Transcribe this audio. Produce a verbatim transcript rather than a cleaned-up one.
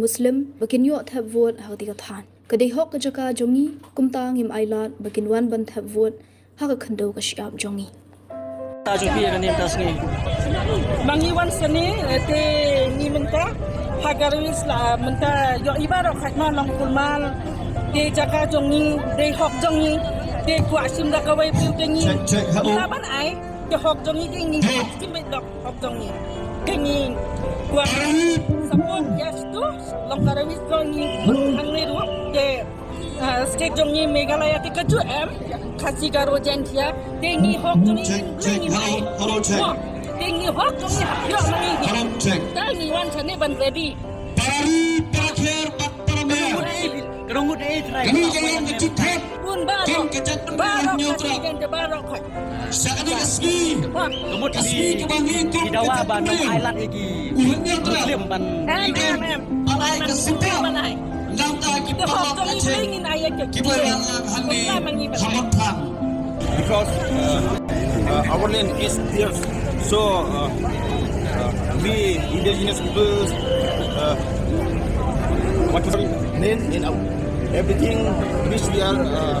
Muslim ba kin ïoh thep vote ha katei ka thaiñ. Ka dei hok ka jaka jong ngi, kumta ngim ailad ba kin wan ban thep vote ha ka khyndew ka shyiap jong ngi. Ta jong phi ïa kane mynta sngi. Ma ngi wan shane, eh, te ngi mynta ha Garo Hills la mynta ïoh i baroh khat ma long kulmar. Te jaka jong ngi, dei hok jong ngi. Te kwah shim da kawei phew te ngi. Check, check, hello. Mynta ban ai te hok jong ngi, te ngi kwah shim beit da hok jong ngi. Te ngi kwah support ïa shatu long Garo Hills jong ngi hangne ruh. Te Ah, state jong ngi Meghalaya te kajuh em, Khasi, Garo, Jaintia, te ngi hok jong ngi. Check, check, hello, hello, check. Te ngi hok jong ngi hap ïoh ma ngi. Hello, check. Te ngi wan shane ban ready. Para ri, para kher, para miat. Ka dang ngut eh, trai. Kane ka long ka jingthep. Bun baroh. Bun baroh ka jingthep baroh. Sa kane ka sngi. Ka mut ka sngi kaba ngi kum ki dawa ba nang ai lad ïa ki Muslim ban. Em, em, em. Ban ai ka support. Ban ai. Nangta ki paralok ka jingthep kiba wan lang hangne ha Mawthaw. Because, uh, uh, our land is theirs. So, uh, uh, we indigenous peoples, uh, what to say, land and our everything which we are, uh,